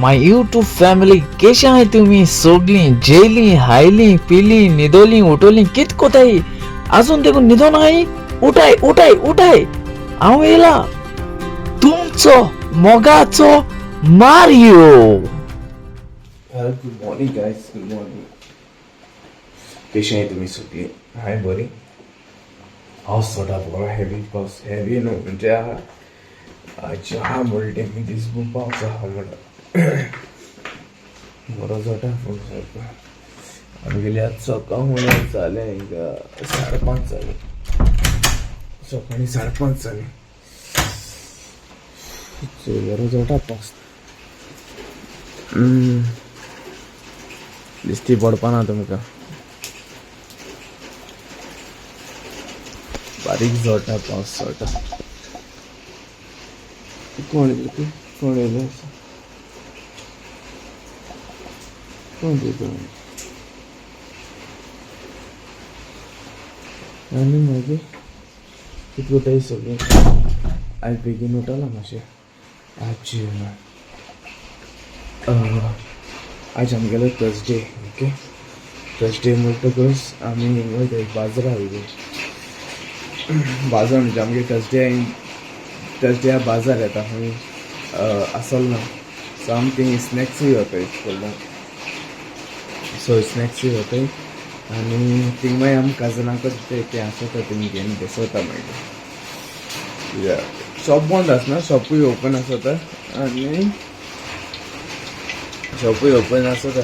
My YouTube family, केशे आहाय तुमी सगळीं? जेयलीं, हायलीं, पिलीं, न्हिदोलीं, उठोलीं, कित कोताय? अजून देखून न्हिदोन आहाय? उठाय उठाय उठाय, हांव येयला तुमचो मोगाचो Mario. Good morning guys, good morning. कशी आहे तुम्ही सगळी? हाय बरी. पावस थोडा बरो हेवी पावस, हेवी न्हू म्हणजे आज आहा म्हणलें मी दिसभर पावस आहा म्हणून बरो जाता पूण सारको. आमगेली आज सकाळ म्हणून जालें हिंगा 5:30 जालें, सकाळी 5:30 जालें. बरो जाता पावस. दिसती पडपाना तुमकां, बारीक जोडटा पावस जोडटा. कोण येयलो ते? कोण येयलो? कोण येयलो? आनी मागीर कितें कोताय सगळें? आयज बेगीन उठला मातशें. आज आज आमगेलो थर्सडे. ओके, थर्सडे म्हणटकच आमी वयताय बाजारा वयताय. बाजार म्हणजे आमगे थर्सडे, थर्सडे बाजार येता खंय आसल ना. सो आमी थंय स्नॅक्सूय व्हरताय इस्कोला. सो स्नॅक्सूय व्हरताय आनी थिंग मागीर आमी कजनाकच ते आसता थिंग घेवन बसता. मागीर शॉप बंद आसना, शॉपूय ओपन आसता आनी शॉपूय ओपन आसता.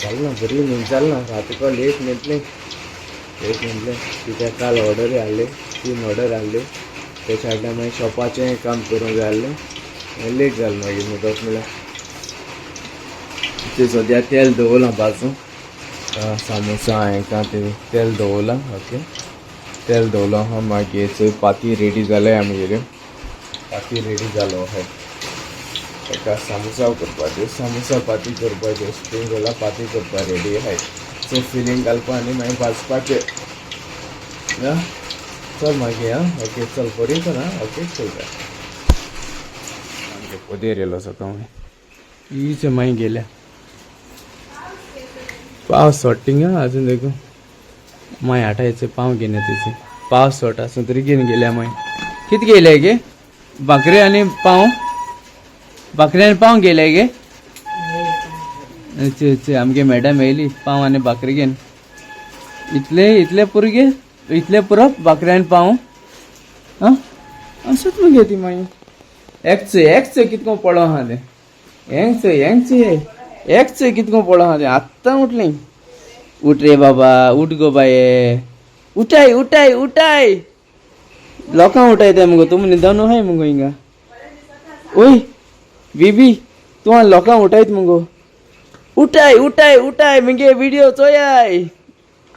जालें ना, बरी न्हीद जाल ना. रातीको लेट न्हिदलें, लेट न्हिदलें कित्याक काल ऑर्डरी आहले, 3 ऑर्डर आहल्यो. तेच्या फाटल्यान मागीर शॉपाचें काम करूंक जाय आहलें, लेट जालें. मागीर न्हिदप म्हणल्यार ते सद्या तेल दवरलां बाजू, सामोसा हेंकां ते तेल दवरलां. ओके, तेल दवरलां आहा. मागीर चोय पाती रेडी जाले आमगेल्यो, पाती रेडी जालो आहा. ताका सामोसा करपाच्यो, सामोसा पाती करपाच्यो, स्प्रींग रोला पाती करपा रेडी आहाय. सो फिलींग घालपा आनी मागीर भाजपाचें. चल मागीर आं, ओके चल बरी चल आं, ओके चल बाय. आमगे पोदेर येयलो सकाळीं, हीच मागीर गेल्या. पावस सोडटा थिंगा अजून देखून माय हाटायचे पाव घेवन येता. पावस सोडटा आसून तरी घेवन गेल्या. मागीर कितें घेयले गे? भाकरी आनी पाव, भाकरी आनी पाव घेयले गे. अच्छा अच्छा, आमगे मॅडम येयली पाव आनी भाकरी घेवन. इतले इतले पुरो गे, इतले पुरो भाकरी आनी पाव. आं अशेंच मगे ती मागीर एकच एकच कितको पडो आहा तें, हेंच हेंच एकच कितको पडो आहा तें. आत्तां उठलें. उठ रे बाबा, उठ गो बाये, उठाय उठाय उठाय. लोकांक उठायताय मुगो तूं, न्हिदोन आहाय मुगो हिंगा. ओय बेबी, तूं लोकांक उठायत मुगो. उठाय उठाय उठाय, मुगे विडियो चोयाय.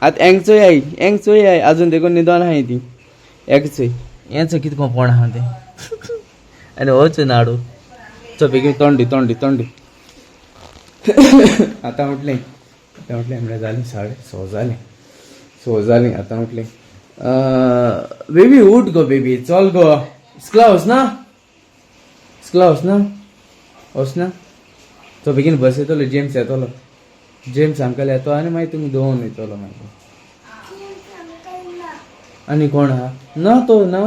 आतां हेंक चोयाय, हेंक चोयाय, अजून देखून न्हिदोन आहाय ती. एक चोय, हें चोय कितको कोण आहा तें. आनी हो नाडू चो बेगीन तोंडी तोंडी तोंडी. आतां उठलें, आतां उठलें म्हळ्यार जालीं 6:30 जालीं, 6 जालीं, आतां उठलें. बेबी उठ गो बेबी, चल गो. स्कुला वचना, स्कुला वचना, वचना. तो बेगीन बस येतलो, जेम्स येतलो, जेम्स अंकल येतो आनी मागीर तुमी दवरून वयतलो मागीर. आनी कोण आहा? ना तो ना,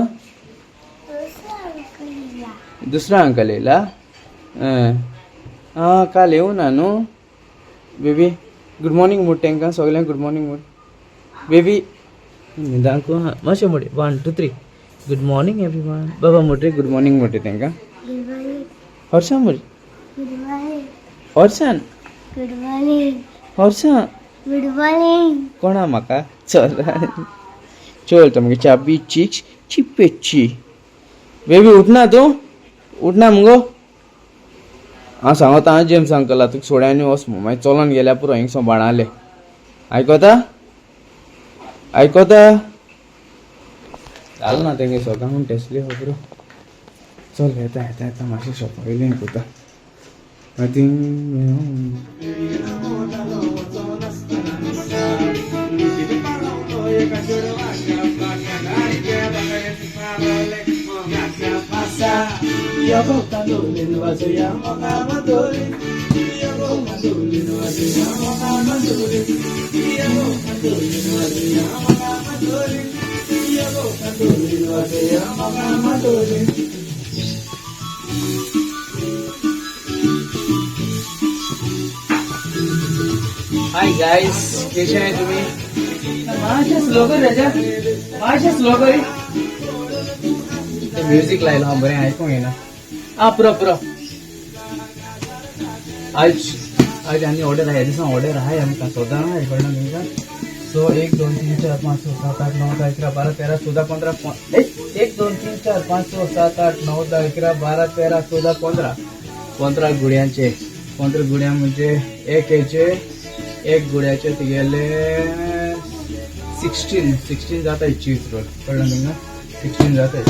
दुसरा अंकल येयला. आं काल येवना ना न्हू बेबी. गुड मॉर्निंग म्हूण तांकां सगल्यांक गुड मॉर्निंग म्हूण बेबी. न्हिदांक मातशें म्हण, 1 2 3 गुड मॉर्निंग एवरीवन. बाबा म्हट गुड मॉर्निंग म्हणटा तांकां. हर्षा म्हण, हर्षान, हर्षा कोणा म्हाका. चल चल, तो मागीर चाबी चिक्स चिपेची. बेबी उठना, तूं उठना मुगो? हांव सांगता हांव जेम्स अंकला तुका सोड्यांनी वच म्हूण. मागीर चलोन गेल्या पुरो हिंगसो बाणाले. आयकता आयकता? जालें ना तेंगे सकाळ टेस्टली खबरो. चल येता येता येता, मातशें शॉपा वयल्यान कोता. हाय गाइस, कैसे हैं तुम्ही? मातशें स्लो कर राजा, मातशें स्लो कर. ते म्युझिक लायलो हांव, बरें आयकूंक येना. आं पुरो पुरो. आज आज आनी ऑर्डर आहा, ह्या दिसा ऑर्डर आहाय आमकां सदां आहाय, कळना तुमकां. सो 1 2 3 4 5 6 7 8 9 10 11 12 13 14 15 1 2 3 4 5 6 7 8 9 10 11 12 13 14 15 15 गुड्यांचे. 15 गुड्यां म्हणजे एक हेचे एक गुड्याचे तुगेले 16 जाता चीज रोल, कळ्ळें तुमकां? 16 जाता.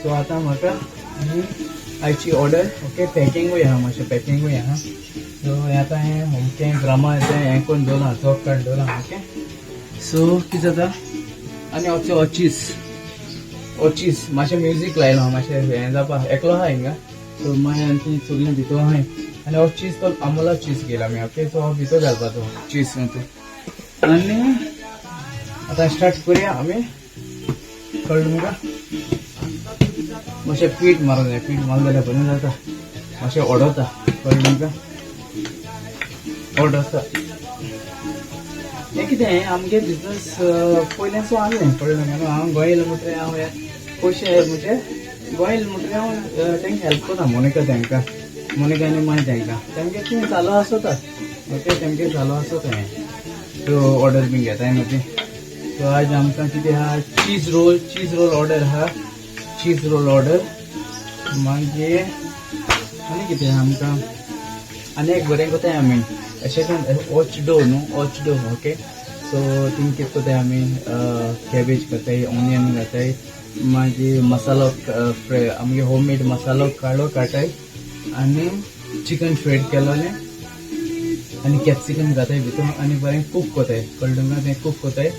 सो आतां म्हाका आनी आयची ऑर्डर ओके पॅकिंगूय आहा, मातशें पॅकिंगूय आहा. सो हें आतां हें अमकें ग्रामा तें हें करून दवरलां, चोक काडून दवरलां. ओके, सो कितें जाता आनी हो चीज, हो चीज मातशें म्युजीक लायलो हांव, मातशें हें जावपा एकलो आहा हिंगा. सो मागीर आनी ती सगळीं भितर आहाय आनी हो चीज तो अमुला चीज घेयला आमी. ओके, सो हो भितर घालपाचो चीज. आनी आतां स्टार्ट करुया आमी, कळ्ळें तुमकां? मातशें पीठ मारूंक जाय, पीठ मारलें जाल्यार बरें जाता, मातशें ओडोता, कळ्ळें तुमकां? ओडोता. हें कितें आमगे बिजनस पयल्यानसून आहलें, कळ्ळें तुमकां? हांव गोंय येयलें म्हणटकीर हांव हें पयशे म्हणजे गोंय येयलें म्हणटकीर हांव तेंकां हेल्प करता, मोनिका तेंकां, मोनिका आनी माय तेंकां, तेमगे तें चालू आसता. ओके, तेमगे चालू आसता हें. सो ऑर्डर बीन घेताय न्हू ती. सो आज आमकां कितें आहा, चीज रोल, चीज रोल ऑर्डर आहा, चीज रोल ऑर्डर. मागीर आनी कितें आहा आमकां, आनी एक बरें कोताय आमी अशें करून ओच डो न्हू, ओच डो. ओके, सो थिंग कितें कोताय आमी, कॅबेज घाताय, ऑनियन घाताय, मागीर मसालो आमगे होम मेड मसालो काळो काडटाय आनी चिकन श्रेड केलोलें आनी कॅप्सिकम घाताय भितर आनी बरें कूक कोताय, कळ्ळें तुमकां? तें कूक कोताय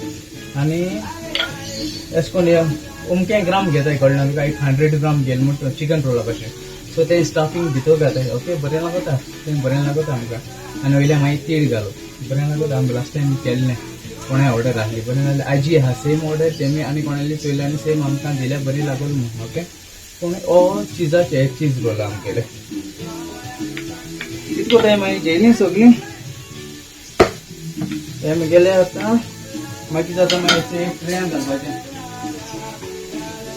आनी एशें कोन्न अमकें ग्राम घेताय, कळ्ळें तुमकां? एक 100 ग्राम घेयल म्हणटा चिकन रोला भशेन. सो तें स्टफींग भितर घाताय. ओके, बरें लागता तें, बरें लागता आमकां. आनी वयल्यान मागीर तीळ घालप, बरें लागता. आमकां लास्ट टायम केल्लें, कोणाय ऑर्डर आहली, बरें जालें. आजी आहा सेम ऑर्डर तेमी आनी कोणाली चोयले आनी सेम आमकां दिल्या, बरी लागोल म्हूण. ओके, पूण हो चिजाचे चीज रोल आमगेले. कितें कोताय मागीर जेयलीं सगळीं हें म्हगेलें. आतां मागीर जाता, मागीर तें ट्रेयान घालपाचें,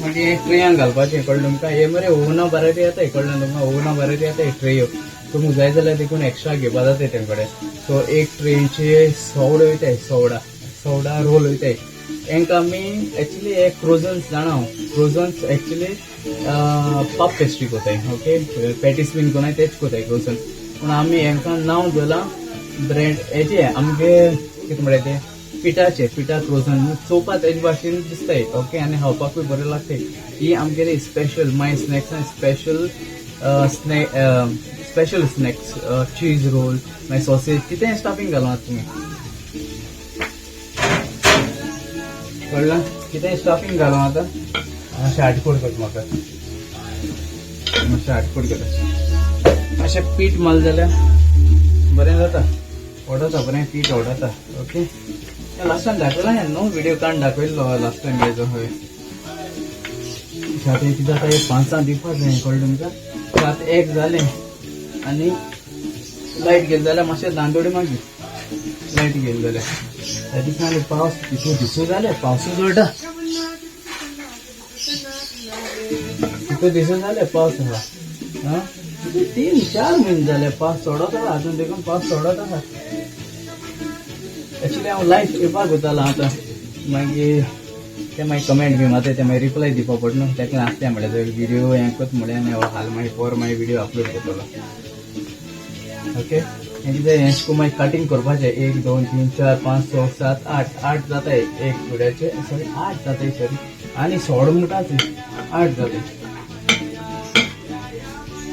मागीर ट्रेयान घालपाचें, कळ्ळें तुमकां? हे मरे ओवना बरें येता, कळ्ळें तुमकां? ओवना बरें येता ट्रेयो, तुमकां जाय जाल्यार देखून एक्स्ट्रा घेवपा जाता तें कडेन. सो एक ट्रेचे 125 वयताय, 125 रोल वयताय. हेंका आमी एक्चुली हे क्रोजन्स जाणा हांव, क्रोजन्स एक्चुली पफ पेस्ट्री कोताय. ओके, पॅटीस बीन कोनाय तेच कोताय क्रोजन, पूण आमी हेंकां नांव दवरलां ब्रेड हेजे आमगे कितें म्हळ्यार तें पिठाचे, पिठा क्रोजन चोवपा तेजे भाशेन दिसताय. ओके, आनी खावपाकूय बरें लागताय. ही आमगेली स्पेशल माय स्नॅक्सां special special snacks, cheese roll, मागीर सॉसेज, कितेंय स्टफींग घालूं तुमी, कळ्ळें? कितेंय स्टफींग घालूं. आतां मातशें आटकोड करता, म्हाका मातशें आटकोड करता. मातशें पीठ मारलें जाल्यार बरें जाता, ओडता बरें पीठ ओडता. ओके, लास्ट टायम दाखयला हें न्हू, व्हिडिओ काडून दाखयल्लो लास्ट टायम हेजो. हय, आतां कितें जाता, एक 5 दिवपाक जाय, कळ्ळें तुमकां? आतां 1 जालें आनी लायट गेली जाल्यार मातशें दांदोडी, मागीर लायट गेली जाल्यार त्या दिसांनी पावस दिसू दिसू जालें, पावसूय जोडटा, तितू दिसू जालें पावस आहा. आं 3-4 म्हयने जाले पावस चडत आहा, आजून देखून पावस चडत आहा. एक्चुली हांव लायफ येवपाक वतालो आतां, मागीर ते मागीर कमेंट बी मारता, ते मागीर रिप्लाय दिवपा पडटा न्हू, ताका आसलें म्हळ्यार व्हिडियो हें करता म्हळ्यार आनी हाल मागीर पोर मागीर व्हिडियो अपलोड करतलो. ओके, हें कितें हें मागीर कटिंग करपाचें, 1 2 3 4 5 6 7 8, 8 जाता एक गुड्याचे, सॉरी 8 जाता, सॉरी आनी सोड म्हणटा तें 8 जाता.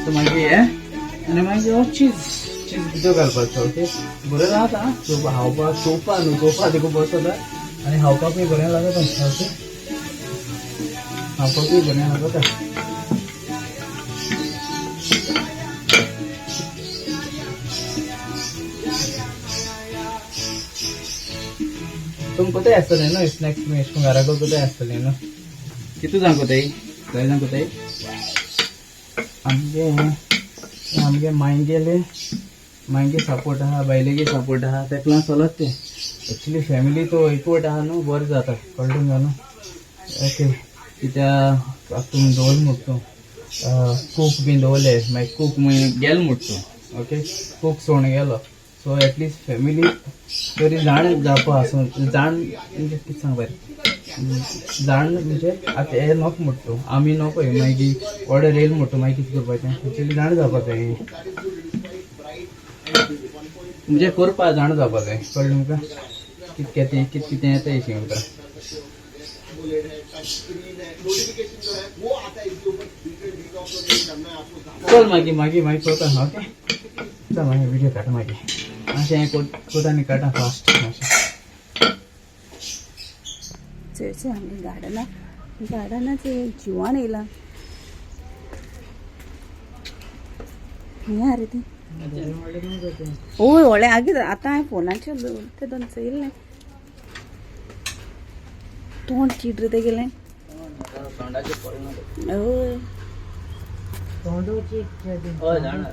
सो मागीर हें आनी मागीर हो चीज, चीज भितर घालपाचो. ओके, बरें जाता खावपाक, चोवपा न्हू, चोवपा देखून बसता आनी खावपाकूय बरें लागता. ओके, खावपाकूय बरें लागता. तुम कोताय आसतलें न्हू स्नॅक्स बी अशें करून घराको कोताय आसतलें न्हू. कितू जाण कोताय जाय जाण कोताय आमगे आमगे मायगेले मायगे सपोर्ट आहा, बायलेगे सपोर्ट आहा, तेका लागून चलत तें. एक्चुली फॅमिली तो एकवट आहा न्हू, बरें जाता, कळ्ळें तुमकां न्हू. ओके, कित्याक आतां तुमी दवर म्हूट तूं कूक बीन दवरले, मागीर कूक मागीर गेलो म्हूट तूं. ओके, कूक सोडून गेलो, सो एटलिस्ट फॅमिली तरी जाण जावपा आसूं, जाण म्हणजे कितें सांग बरें, जाण म्हणजे आतां हे नको म्हूट तूं, आमी नको, मागीर ऑर्डर येयल म्हूट तूं, मागीर कितें करपाचें? एक्चुली जाण जावपा जाय, म्हणजे करपा जाण जावपा जाय, कळ्ळें तुमकां? कितकें तें कितें कितें येता अशें तुमकां. चल मागीर मागीर मागीर चोता. ओके, चल मागीर व्हिडिओ काडटा मागीर, मातशें हें कोता आनी काडटा फास्ट मातशें. चेडशें आमगे गार्डना गार्डनाचे जिवान येयलां हें आरे तें. ओय व्हडलें आगे, आतां हांवें फोनाचेर तें दोन चोयल्लें, तोंड चिट रे तेगेलें. हय. हय जाणा.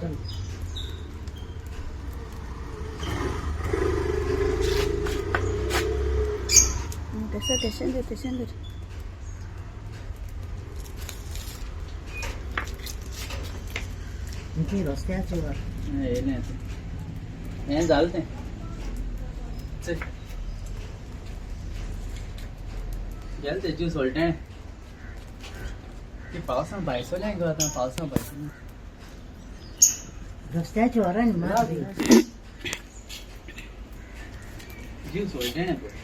तशें तशें धर, तशें धर. येयलें आतां, हें जालें तें. चल गेलें तें जीव सोलटें. ती पावसान भायसोलें गो, आतां पावसान भायसोलें. रस्त्याची वरां मार. जीव सोलटें पळय.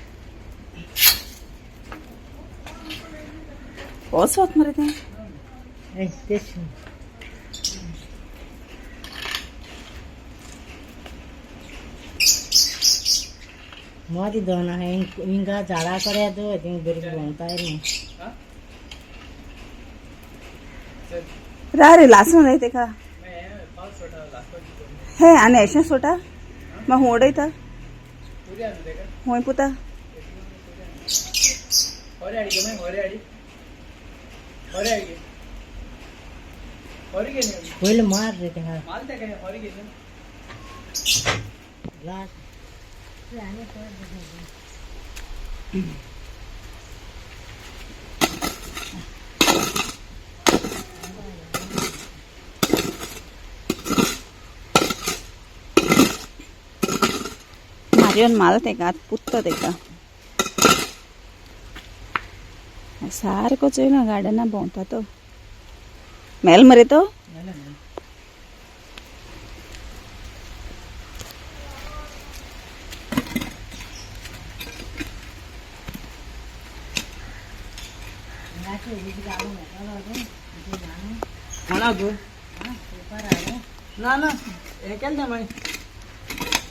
पावस वत मरे तें. तेच. मदीं दोन आहा हिंगा झाडां कडेन दवर, थिंग भुरगीं भोंवताय न्हू. रा रे लासून रे तेका हे आनी एशें सोटा मागीर हूंय उडयता, हूंय पुता. होरे हाडी गे, होरे हाडी, होरे हाडी गे, होरे गे. पयलीं मार रे तेका. माल तेका होरे गे. ग्लास. मारियोन माल तेका, आतां पुत्ता तेका. सारको चोयला गार्डना भोंवता तो, मेल मरे तो. कोणाक ना ना हें केलें तें मागीर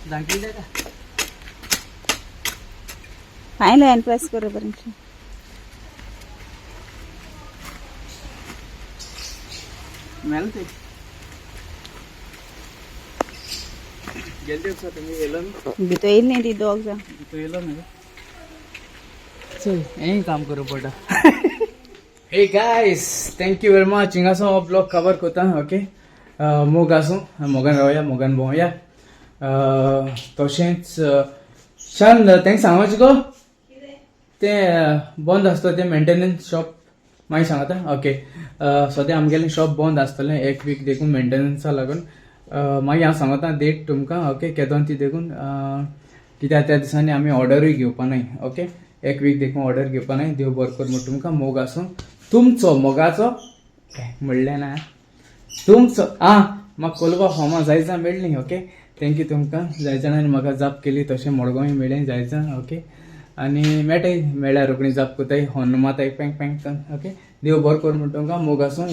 धांकली तेका. फायनल एंड प्रेस कर बरें. मेलें तें गेले दिवसा तुमी येयलो न्हू. भितर येयली ती दोग जाण. तूं येयलो न्हू, चल हेंय काम करूं पडटा. Hey guys, thank you very much. हिंगासून हो ब्लॉग कवर करता. ओके, मोग आसूं, मोगान रावया, मोगान भोंवया. तशेंच शान तांकां सांगपाचें गो, तें बंद आसता तें मेंटेनन्स शॉप, मागीर सांगता. ओके, सद्या आमगेलें शॉप बंद आसतलें एक वीक देखून मेंटेनन्सा लागून. मागीर हांव सांगता डेट तुमकां. ओके, केदोन ती देखून, कित्याक त्या दिसांनी आमी ऑर्डरूय घेवपा नाय. ओके, एक वीक देखून ऑर्डर घेवपा नाय. देव बरो कर म्हण तुमकां, मोग आसूं तुमचो, मोगाचो म्हणलें ना तुमचो. आं, म्हाका कोलवा फॉर्मां जाय जाण मेळ्ळीं. ओके, thank you तुमकां, जाय जाणांनी म्हाका जाप केली, तशें मडगांवय मेळ्ळें जाय जाण. ओके, आनी मेळटाय, मेळ्ळ्यार रोखडी जाप कोताय, हनुमाताय पँक पँक. ओके, देव बरो कर म्हण तुमकां, मोग आसूं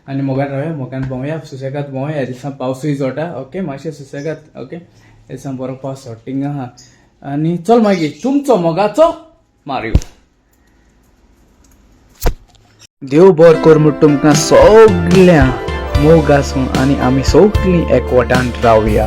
आनी मोगान रावया, मोगान भोंवया, सुसेगाद भोंवया. ह्या दिसा पावसूय जोडटा. ओके, मातशें सुसेगाद. ओके, ह्या दिसा बरो पावस सोडटिंग आहा. आनी चल मागीर, तुमचो मोगाचो मारयो. देव बर कर म्हण तुमकां सगळ्यां, मोग आसूं आनी आमी सगळीं एकवटान रावया.